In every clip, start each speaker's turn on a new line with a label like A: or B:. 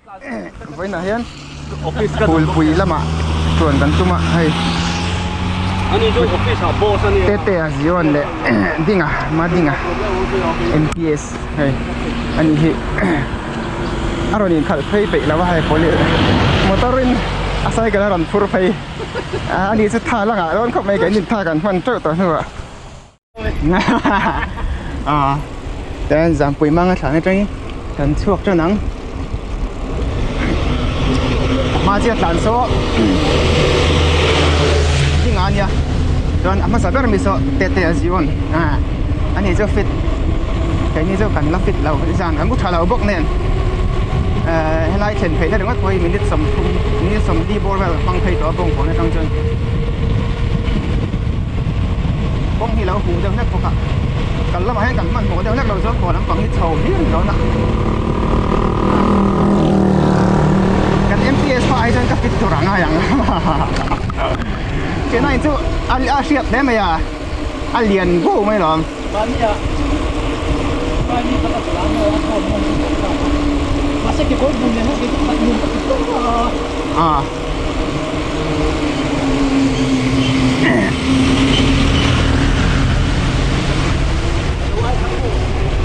A: Vawiinah hian Phulpui lamah chuan kan tum a hei Tetea Zion leh Dinga Madinga M P S hei a nih hi a rawn inkhalh phei peih lo a hei police motor in a cycle a rawn phur phei a ani chu tha la ngah dawn khawp mai keini tha kan hman teuh tawh hnuah. Chuan Zampui manga thlan atangin kan chhuak tan ang. A hma chiah tlan saw ding a nia chuan a hmasa ber mi saw tete a zion a ni chu fit keini chu kan la fit lo zan kan mu tha lo bawk nen helai thlen theihna ringawt pawh hi minute 30 minute 40 bawr vel hmang phei tawh a bawngkawn atang chuan. Kawng hi lo huh deuh hlek bawk a, kal lamah hian kan hmanhmawh deuh hlek lo chuan khaw lampang hi chho hlir ni dawn a. Kan M P S pawh ai chuan ka fit tur a ngai ang Chennai chu a a hriat hle mai a, a lian vo mai lawm.
B: Mahnia Mahni kha ka tlan a, a thawn hman chu tawh ta a, mahse kekawr bul nen hian kei chu khat nun ka ti tawp a.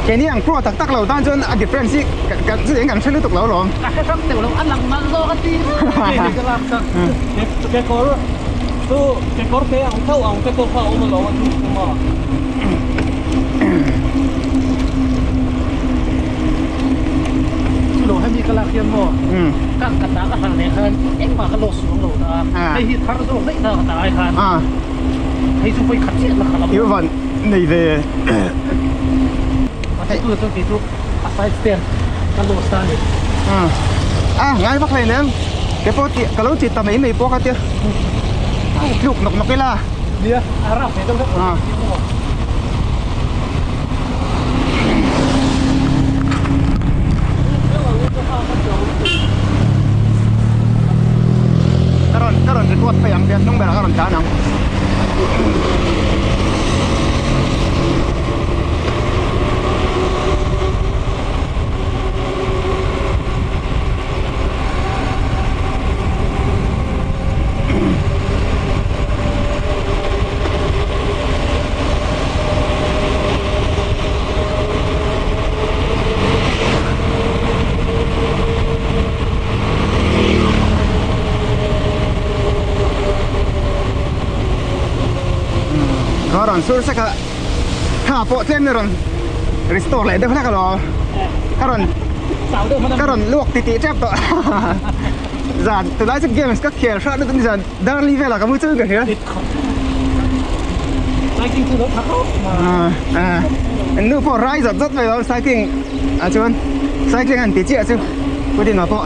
A: Keini ang pro tak tak lo tan chuan a difference hi kan chu eng kan hre lutuk lo alawm.
B: Ka hre hrang teuh lo, a lang nalh zawk a ti. Ka lak sak. Kekawr chu kekawr te ang chauh ang te pawh kha a awm alawm a chu chu maw. Chulo hemi ka lak hian maw ka ka ta ka harh leh khan engmah ka loss chuang lo ta a hei hi thar zawk daih ta ka ta ai khan hei chu vawi khat chiah la khalh a maw.
A: I van nei ve.
B: Mahse tunah chuan kei chu a side stand ka loss ta a ni.
A: A ngai vak hlei nem ke pawh tih ka lo ti ta mai mai pawh kha tia tluk nawk nawk ila.
B: Nia a rap ve deuh deuh a.
A: Ka rawn ka rawn record phei ang tia hnung berah ka rawn tlan ang. Rawn sur sek a ha pawh tlem na rawn restore leh deuh hlek alawm ka rawn ka rawn luak titih tep tawh zan tunlai chu games ka khel hrat lutuk nizan Darli velah ka mu chu ka hria.
B: Cycling chu lo tha khawp
A: mai. An nu pawh rai zawt zawt mai lo cycling ah chuan cycling an ti chiah chu Pu Dinga pawh.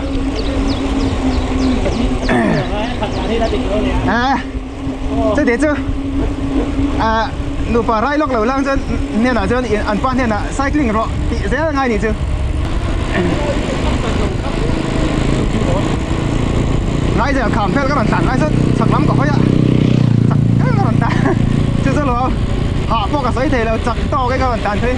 A: Chuti chu nupa rai lawk lo lang chuan hnenah chuan an pa hnenah cycling rawh tih zel a ngai nih chu. Nigel kham fel ka rawn tlan lai chuan chak lam ka hawi a chak deuh ka rawn tlan chu chu lo hah pawh ka sawi thei lo chak tawk e ka rawn tlan phei.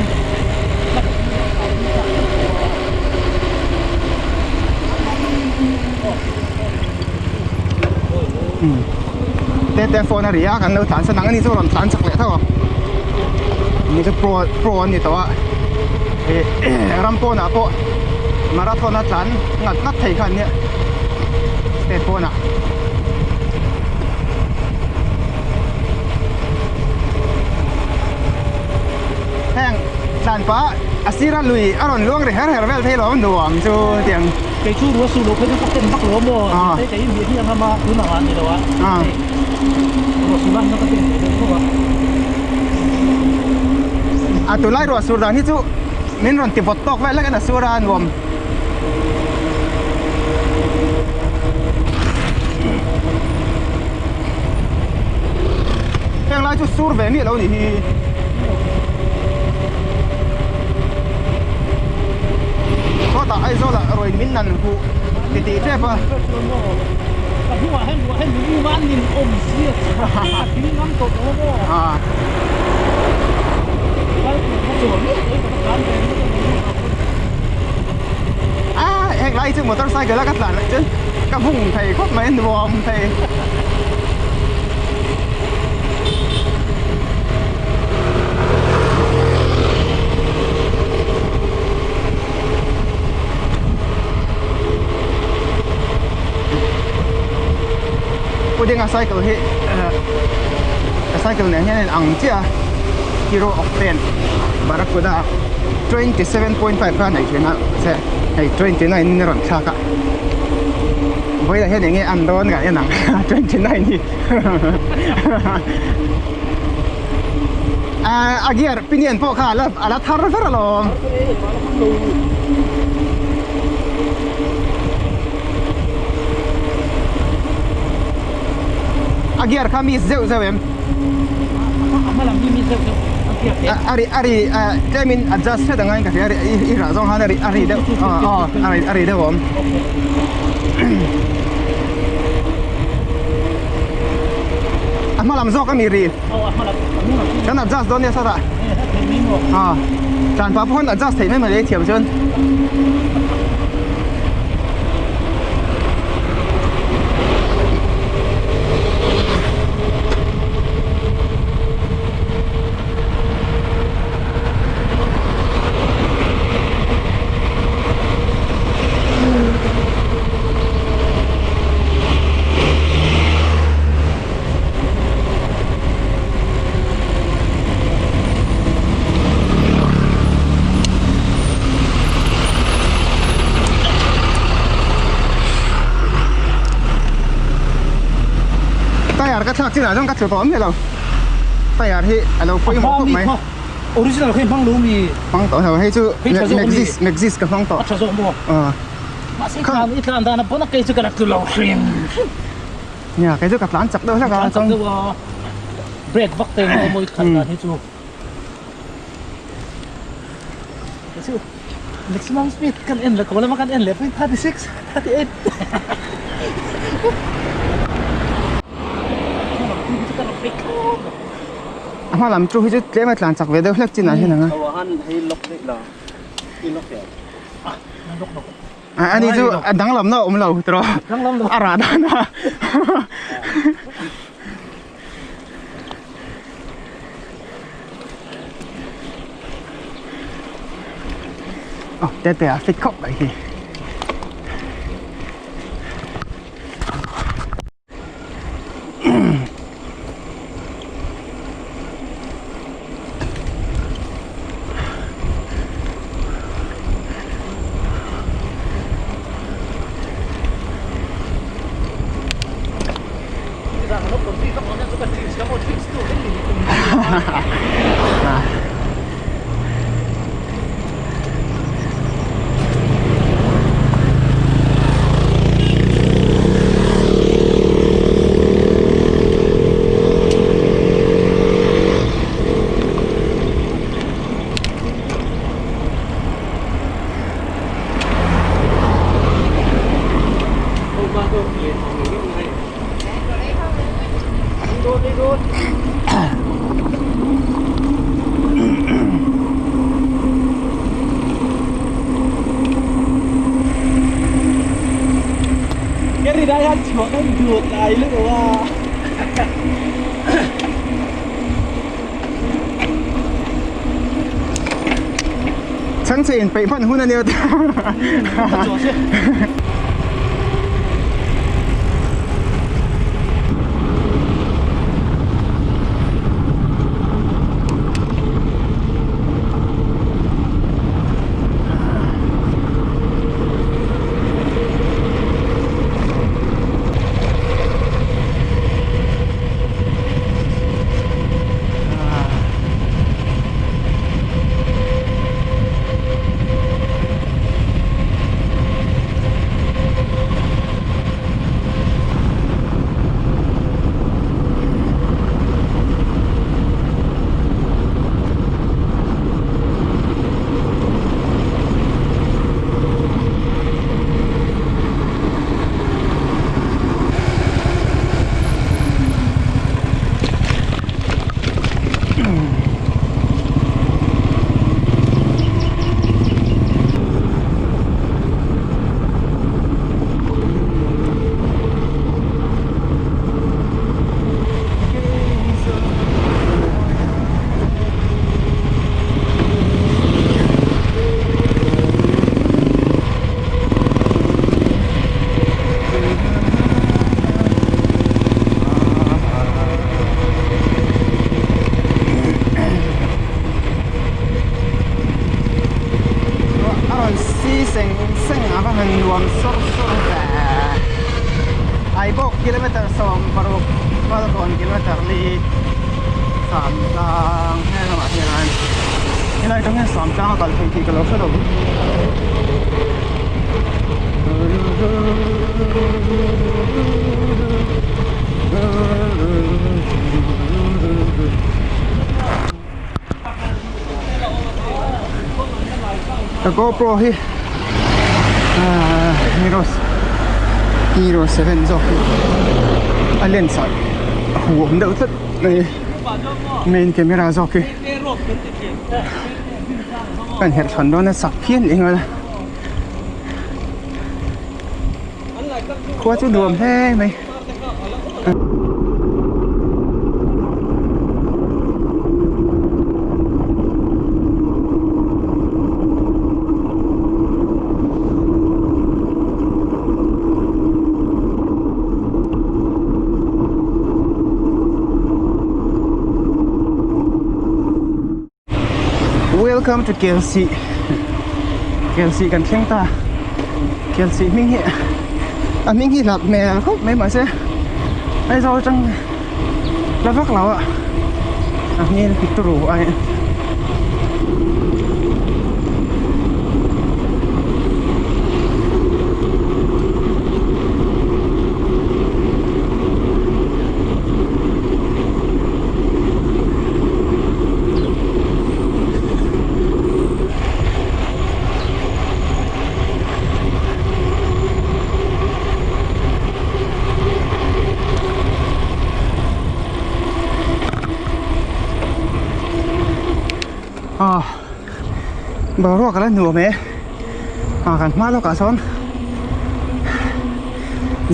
A: Tete phone a ri a kan lo tlan san ang ani chu rawn tlan chak leh tho ang ni chu pro pro an ni tawh a ih ram pawnah pawh marathon a tlan ngat ngat thei kha an nia state pawnah. Heng tlan pah a sira lui a rawn luang ri her her vel thei lo nuam chu tiang.
B: Kei chu ruah su lo phei chu ka ten vak lo a maw hei kei hi hi ang a tun ang ah ni lo a hei ruah su lan na ka ten ve deuh tho a.
A: A tunlai ruah sur dan hi chu min rawn ti vawt tawk vel hlek in a sur a nuam. Heng lai chu sur ve miah lo nih hi. Sawtah Aizawl ah ruain min nan huh ti tih tep a.
B: Ka hnungah hian ruah hian min um a, nin awm si a a thing ngam tawh lo maw? Kal tur kha chuan miah lo ka tlan ve mai a.
A: A hei. Heng lai chu motorcycle a ka tlan lah chuan ka vung thei khawp mai nuam thei. Puding a cycle hi a cycle nen hian a in ang chiah a hero octane barracuda 27.5 kha a nei thin a mahse hei 29 in a rawn thlak a vawilah hian enge an dawn ka en ang 29 hi a gear pinion pawh kha a la thar ver alawm. A gear kha miss zeuh zeuh em? A ri a ri tlemin adjust hret angain ka hria a ri i rah zawng khan a ri a ri deuh aw a ri deuh awm. A hma lam zawk a mi ri. Kan adjust dawn nia sawtah. Aw tlan pah pawh adjust theih mai mai leh thiam chuan. Tyre ka thlak chinah chuan ka tlu tawh miah lo tyre hi a lo pawimawh khawp mai
B: original kha i hmang lo mi
A: hmang tawh lo hei chu maxis maxis ka hmang tawh
B: a tha zawk maw mahse i tlan dan a pawn a kei chu ka la tlu lo hrim hrim.
A: Nia kei chu ka tlan chak deuh hlek a
B: tlan chak deuh a break vak te emaw mawi khalh dan hi chu kei chu maximum speed kan en leh ko lama kan en leh pawhin 36 38
A: A hma lam chu hi chu tlem a tlan chak ve deuh hlek chin ah hian ang a. Ani chu a danglamna a awm lo tawh a rah dan a. Aw tete a fit khawp mai hi. Chhangchhe in peih hman hun a nia. sawr sawr ve. Aibawk kilometer 16 Falkawn kilometer li Samtlang he lamah hian helai atang hian Samtlang a kal theih tih ka lo hre lo. Ka GoPro hi Hero Hero 7 zawk hi a lens ah hu awm deuh tlat mai main camera zawk hi kan herh thawn dawn a sak phian leh nghal a khua chu nuam hle mai. Welcome to Kelsih Kelsih kan thleng ta Kelsih hming hi a hming hi hlak hmel khawp mai mahse Aizawl atang la vak lo a a hmel hi turu a Ah boruak a la nuam e ah kan hma lawkah sawn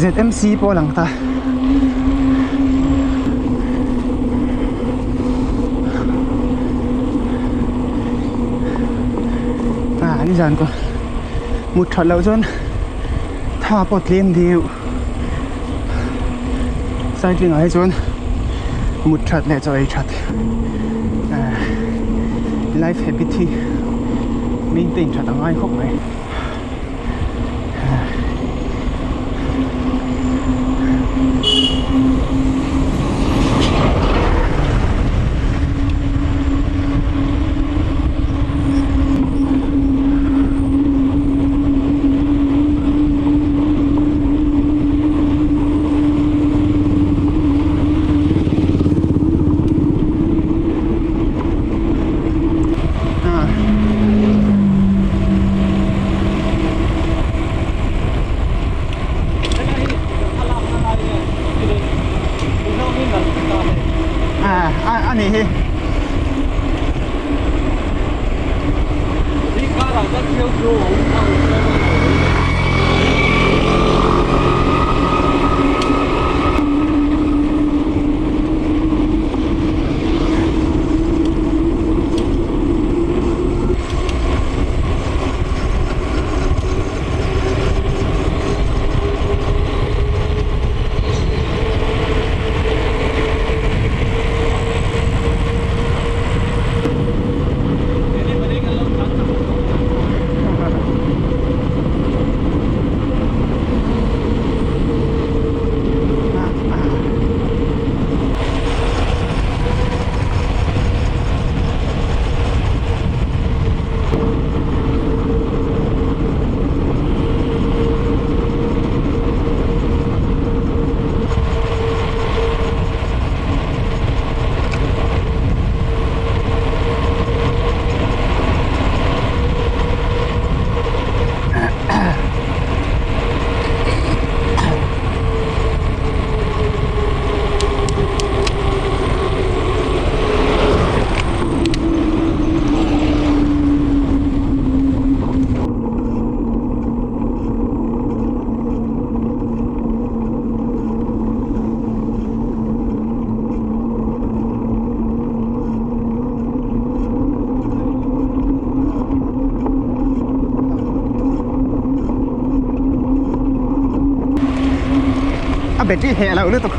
A: Z_M_C pawh a lang ta. Ah nizan ka mut that loh chuan tha pawh tlem deuh cycling ah hi chuan mut that leh chaw ei that ah life habit hi maintain that a ngai khawp mai. A ni hi. A battery heh loh lutuk.